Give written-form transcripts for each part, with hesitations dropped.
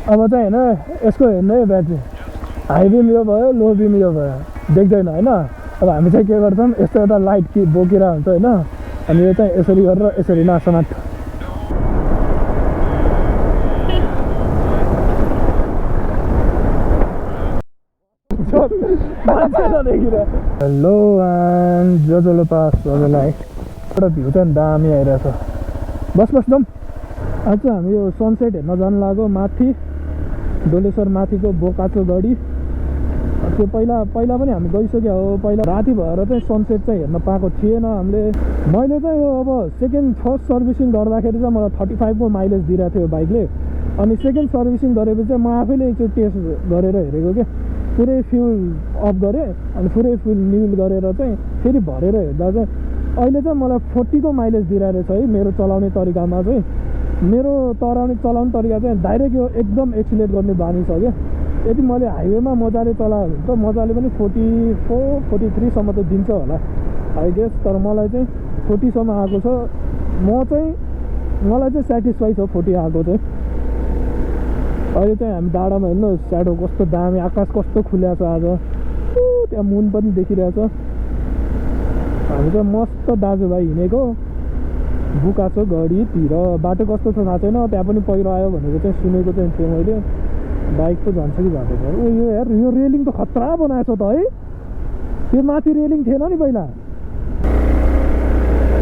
अब चाहिँ होइन यसको हेर्नु है ब्याट्री हाई बिम यो भयो लो बिम यो भयो देख्दैन होइन अब हामी चाहिँ के गर्छौँ यस्तो एउटा लाइट कि बोकेर हुन्छ होइन अनि यो चाहिँ यसरी गरेर यसरी नासमाट हेलो जजोलो पास हजुरलाई एउटा भ्यू चाहिँ दामी आइरहेछ बस जाउँ आज चाहिँ हामी यो सनसेट हेर्न जानु लाग्यो माथि डोलेश्वर माथिको बोकाचो गढी त्यो पहिला पनि हामी गइसक्यो हो पहिला राति भएर चाहिँ सनसेट चाहिँ हेर्न पाएको थिएन हामीले मैले चाहिँ यो अब फर्स्ट सर्भिसिङ गर्दाखेरि चाहिँ मलाई 35 को माइलेज दिइरहेको थियो बाइकले अनि सेकेन्ड सर्भिसिङ गरेपछि चाहिँ म आफैले एकचोटि टेस्ट गरेर हेरेको क्या पुरै फ्युल अफ गरेँ अनि पुरै फ्युल न्युल गरेर चाहिँ फेरि भरेर हेर्दा चाहिँ अहिले चाहिँ मलाई 40 को माइलेज दिइरहेको छ है मेरो चलाउने तरिकामा चाहिँ मेरो चलाउने तरिका चाहिँ डाइरेक्ट यो एकदम एक्सिलेट गर्ने बानी छ क्या यदि मैले हाइवेमा मजाले चलायो भने त मजाले पनि 44 43 सम्म त दिन्छ होला आई गेस तर मलाई चाहिँ 40 सम्म आएको छ मलाई चाहिँ सेटिस्फाई छ 40 आएको चाहिँ अहिले चाहिँ हामी डाँडामा हेर्नु स्याडो कस्तो दामी आकाश कस्तो खुल्या छ आज त्यहाँ मुन पनि देखिरहेछ हामी चाहिँ मस्त दाजुभाइ हिँडेको बुकाचो गढीतिर बाटो कस्तो छ थाहा छैन त्यहाँ पनि पहिरो आयो भनेको चाहिँ सुनेको चाहिँ थिएँ मैले बाइक पो जान्छ कि जाँदैन यो यार यो रेलिङ त खतरा बनाएछ त है त्यो माथि रेलिङ थिएन नि पहिला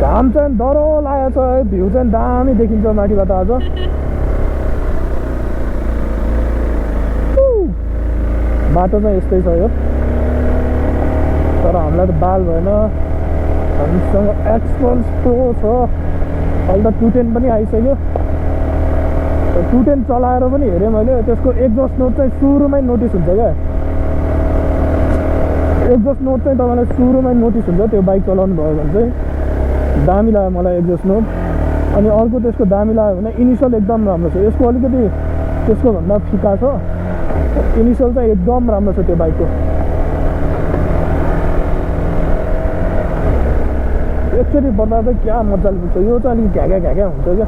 घाम चाहिँ डह्रो लागेको छ है भ्यू चाहिँ दामी देखिन्छ माथिबाट आज बाटो चाहिँ यस्तै छ यो तर हामीलाई त बाल भएन हामीसँग एक्सपल्स प्रो छ अहिले त 210 पनि आइसक्यो 210 चलाएर पनि हेरेँ मैले त्यसको एक्जस्ट नोट चाहिँ सुरुमै नोटिस हुन्छ क्या एक्जस्ट नोट चाहिँ तपाईँलाई सुरुमै नोटिस हुन्छ त्यो बाइक चलाउनु भयो भने चाहिँ दामी लाग्यो मलाई एक्जस्ट नोट अनि अर्को त्यसको दामी लाग्यो भने इनिसियल एकदम राम्रो छ यसको अलिकति त्यसको भन्दा फिका छ इनिसियल चाहिँ एकदम राम्रो छ त्यो बाइकको एकचोटि बर्दा चाहिँ क्या मजाले पुग्छ यो चाहिँ अलिक घ्याघ्या हुन्छ क्या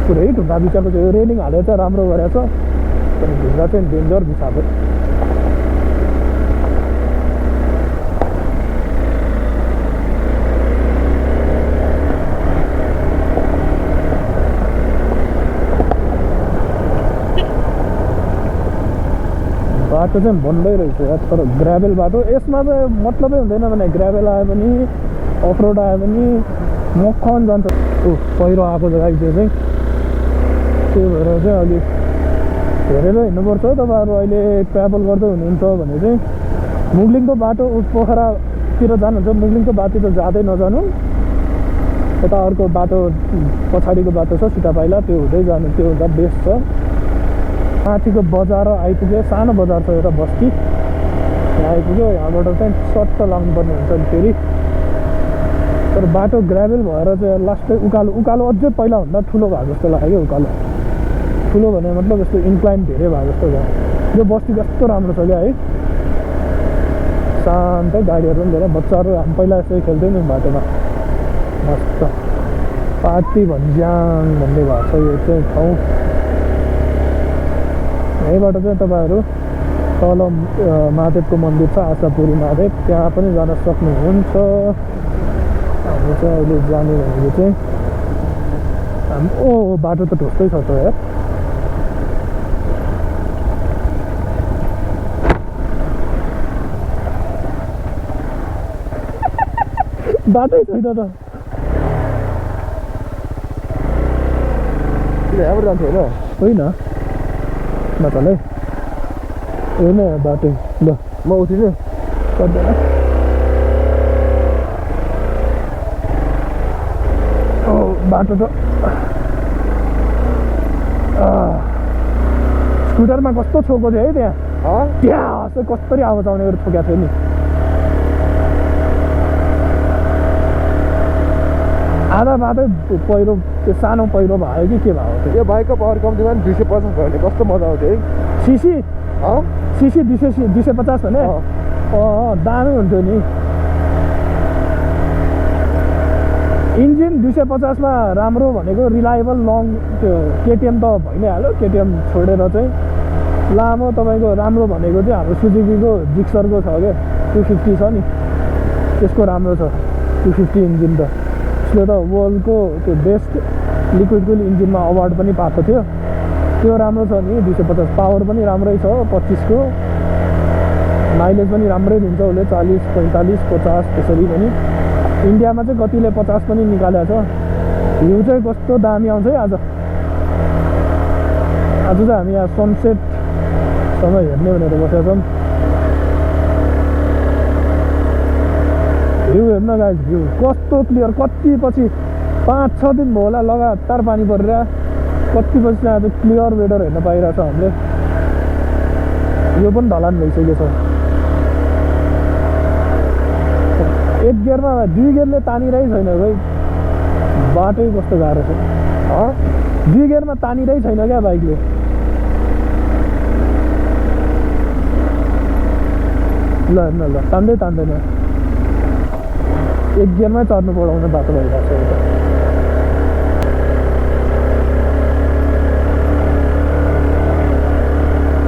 पुरै ढुङ्गा बिचाको छ यो रेलिङ हालेर चाहिँ राम्रो गरेको छ तर ढुङ्गा चाहिँ डेन्जर बिचाएको बाटो चाहिँ बन्दै रहेछ यार तर ग्राभेल बाटो यसमा चाहिँ मतलबै हुँदैन भने ग्राभेल आयो भने अफ रोड आयो भने मक्खन जान्छ पहिरो आएको जग्गा त्यो चाहिँ त्यही भएर चाहिँ अलिक हेरेर हिँड्नुपर्छ तपाईँहरू अहिले ट्राभल गर्दै हुनुहुन्छ भने चाहिँ मुगलिङको बाटो पोखरातिर जानुहुन्छ मुगलिङको बाटो त जाँदै नजानु यता अर्को बाटो पछाडिको बाटो छ सीता पाइला त्यो हुँदै जानु त्यो हुँदा बेस्ट छ माथिको बजार आइपुग्यो सानो बजार छ एउटा बस्ती यहाँ आइपुग्यो यहाँबाट चाहिँ सट्ट लाग्नुपर्ने हुन्छ नि फेरि तर बाटो ग्राभेल भएर चाहिँ लास्टै उकालो अझै पहिलाभन्दा ठुलो भएको जस्तो लाग्यो उकालो ठुलो भने मतलब यस्तो इन्क्लाइन धेरै भएको जस्तो भयो यो बस्ती कस्तो राम्रो छ क्या है शान्त गाडीहरू पनि धेरै बच्चाहरू हामी पहिला यसरी खेल्थ्यौँ नि बाटोमा मस्त पार्टी भन्ज्याङ भन्ने भएको छ यो चाहिँ ठाउँ यहीँबाट चाहिँ तपाईँहरू तल महादेवको मन्दिर छ आशापुरी महादेव त्यहाँ पनि जान सक्नुहुन्छ हामी चाहिँ अहिले जाने भनेको चाहिँ बाटो त ढुक्कै छ त यार बाटै छैन त यहाँबाट जान्छ होइन नचल है होइन बाटो ल म उठिदिनु पर्दैन बाटो त स्कुटरमा कस्तो छोको थियो है त्यहाँ कस्तरी आवाज आउने गरेर छोकेको थियो नि आधा बाटो पहिरो त्यो सानो पहिरो भयो कि के भएको थियो यो बाइकको पावर कम्तीमा 250 भयो भने कस्तो मजा आउँथ्यो है सिसी 250 भने दामी हुन्थ्यो नि इन्जिन 250 मा राम्रो भनेको रिलायबल लङ त्यो केटिएम त भइ नै हाल्यो केटिएम छोडेर चाहिँ लामो तपाईँको राम्रो भनेको चाहिँ हाम्रो सुजुकीको जिक्सरको छ क्या 250 छ नि त्यसको राम्रो छ 250 इन्जिन त त्यसले त वर्ल्डको त्यो बेस्ट लिक्विड कुल इन्जिनमा अवार्ड पनि पाएको थियो त्यो राम्रो छ नि 250 पावर पनि राम्रै छ 25 को माइलेज पनि राम्रै दिन्छ उसले 40 45 50 त्यसरी पनि इन्डियामा चाहिँ कतिले 50 पनि निकालेको छ भ्यू चाहिँ कस्तो दामी आउँछ है आज चाहिँ हामी यहाँ सनसेटसम्म हेर्ने भनेर बसेका छौँ भ्यू हेर्न गाइस भ्यू कस्तो क्लियर कति पछि 5-6 दिन भयो होला लगातार पानी परेर कति पछि आज क्लियर वेदर हेर्न पाइरहेको छ हामीले यो पनि ढलान भइसकेको छ एक गियरमा 2 गियरले तानिरहेकै छैन भाइ बाटै कस्तो गाह्रो छ 2 गियरमा तानिरहेकै छैन क्या बाइकले ल हेर्न ल तान्दैन एक गियरमै चढ्नु पढाउने बाटो भइरहेको छ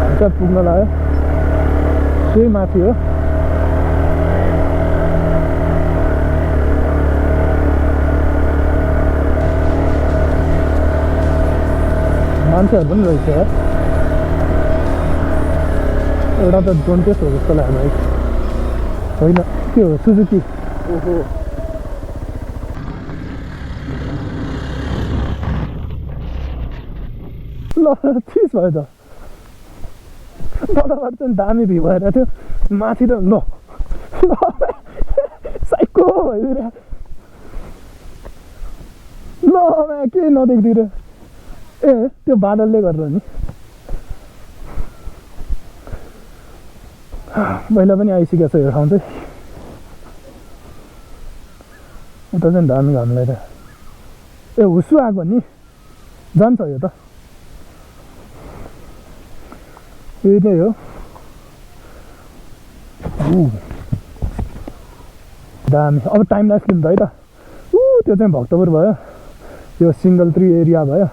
एउटा पुग्न लाग्यो त्यही माथि हो मान्छेहरू पनि रहेछ यार एउटा त जोन्टेस हो जस्तो लाग्यो बाइक होइन के हो सुजुकी ओहो ल चिज भयो त तलबाट चाहिँ दामी भ्यू भएर थियो माथि त ल साइको भइदिएर ल केही नदेख्दिएर ए त्यो बादलले गरेर नि पहिला पनि आइसकेको छ यो ठाउँ चाहिँ उता चाहिँ दामी घाम लगाएर ए हुसु आएको नि जान्छ यो त यही नै हो दामी अब टाइम ल्याप्स लिन्छ है त त्यो चाहिँ भक्तपुर भयो यो सिंगल 3 एरिया भयो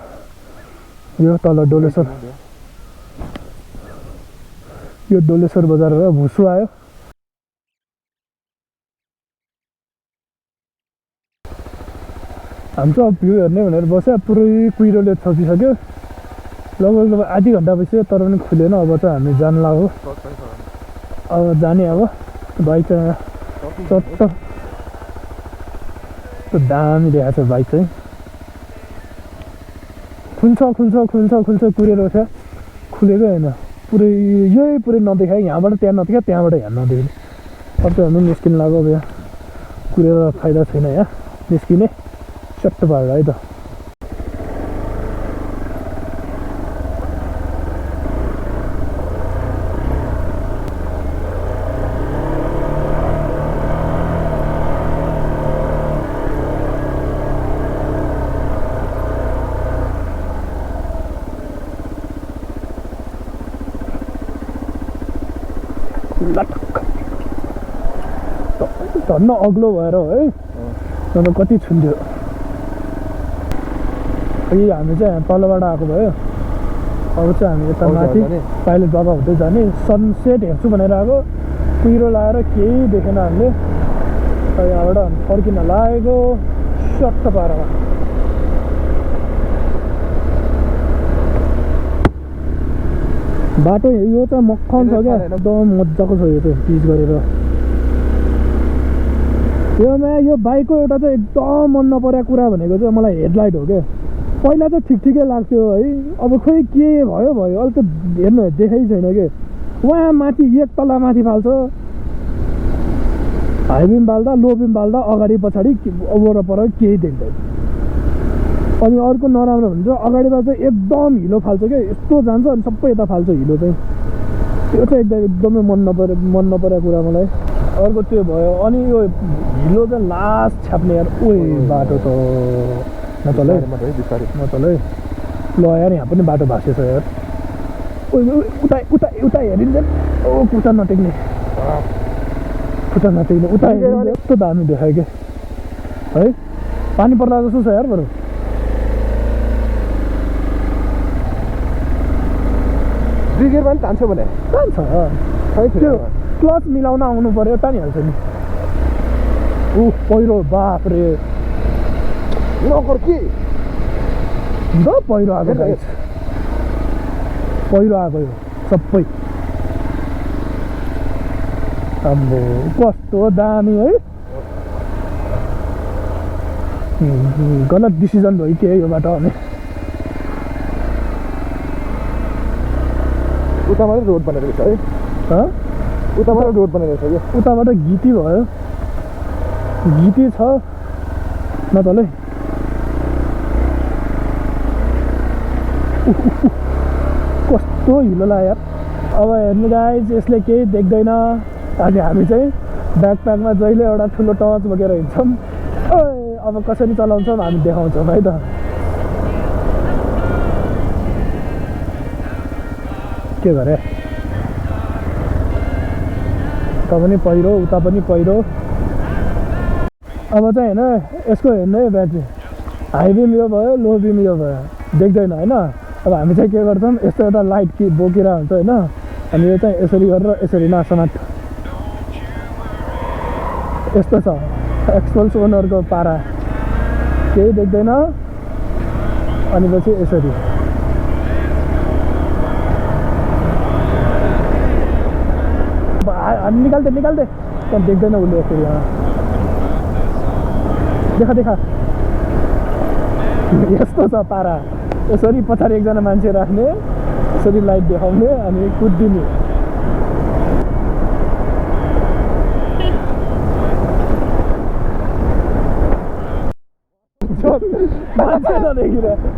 यो तल डोलेश्वर यो डोलेश्वर बजार र भुसु आयो हाम्रो भ्यू हेर्ने भनेर बस्यो पुरै कुहिरोले छोपिसक्यो लगभग आधी घन्टा भइसक्यो तर पनि खुलेन अब चाहिँ हामी जान लाग्यो अब जाने अब बाइक चाहिँ चट्ट दामी देखाएको छ बाइक चाहिँ खुल्छ कुरेर छ खुलेको होइन पुरै नदेखायो यहाँबाट त्यहाँ नदेखायो त्यहाँबाट यहाँ नदेख्यो अब चाहिँ हामी निस्किन लाग्यो अब यहाँ कुरेर फाइदा छैन यहाँ निस्किने चट्ट पारेर है त झन् अग्लो भएर हो है अन्त कति छुन्थ्यो यही हामी चाहिँ तलबाट आएको भयो अब चाहिँ हामी यता माथि पाइलट बाबा हुँदै जाने सनसेट हेर्छु भनेर आएको कुहिरो लगाएर केही देखेन हामीले यहाँबाट फर्किन लागेको सट्ट पारेर बाटो यो चाहिँ मक्खन छ क्या एकदम मजाको छ यो चाहिँ पिच गरेर यो बाइकको एउटा चाहिँ एकदम मन नपरेको कुरा भनेको चाहिँ मलाई हेडलाइट हो क्या पहिला चाहिँ ठिकै लाग्थ्यो है अब खोइ के भयो अहिले त हेर्नु देखाइ छैन कि वहाँ माथि एक तला माथि फाल्छ हाई बिम बाल्दा लो बिम बाल्दा अगाडि पछाडि वरपर केही देख्दैन अनि अर्को नराम्रो भन्छ अगाडिबाट चाहिँ एकदम हिलो फाल्छ क्या यस्तो जान्छ अनि सबै यता फाल्छ हिलो चाहिँ त्यो चाहिँ एकदमै मन नपरेको कुरा मलाई अर्को त्यो भयो अनि यो हिलो चाहिँ लास्ट छ्याप्ने यार ओए बाटो त नचल है ल यार यहाँ पनि बाटो भाँसेछ यार उता हेरिन्छ ओ खुट्टा नटेक्ने उता यस्तो दामी देखायो क्या है पानी पर्ला जस्तो छ यार बरु दुई गियर पनि तान्छ भने कहाँ छ खै त्यो क्लच मिलाउन आउनु पर्यो तानिहाल्छ नि पहिरो बाप रे नगर के पहिरो आएको गाइस पहिरो आएको यो सबै अम्बो कस्तो दामी है गलत डिसिजन भयो के यो बाटो भने उताबाट रोड बनेको रहेछ है उताबाट रोड बनेको रहेछ क्या उताबाट गीती भयो गीती छ न तलै कस्तो हिलो ला यार अब हेर्नु गाइज यसले केही देख्दैन अनि हामी चाहिँ ब्याकप्याकमा जहिले एउटा ठुलो टर्च बोकेर हिँड्छौँ अब कसरी चलाउँछौँ हामी देखाउँछौँ है त के गरे उता पनि पहिरो उता पनि पहिरो अब चाहिँ होइन यसको हेर्नु है ब्याट्री हाई बिम यो भयो लो बिम यो भयो देख्दैन होइन अब हामी चाहिँ के गर्छौँ यस्तो एउटा लाइट कि बोकेर हुन्छ होइन अनि यो चाहिँ यसरी गरेर यसरी नासमाट यस्तो छ एक्सपल्स ओनरको पारा केही देख्दैन अनि पछि यसरी निकाल्दै त्यहाँ देख्दैन उसले यसरी देखा देखा यस्तो छ पारा यसरी पछाडि एकजना मान्छे राख्ने यसरी लाइट देखाउने अनि कुद्दिने मान्छे नदेखिर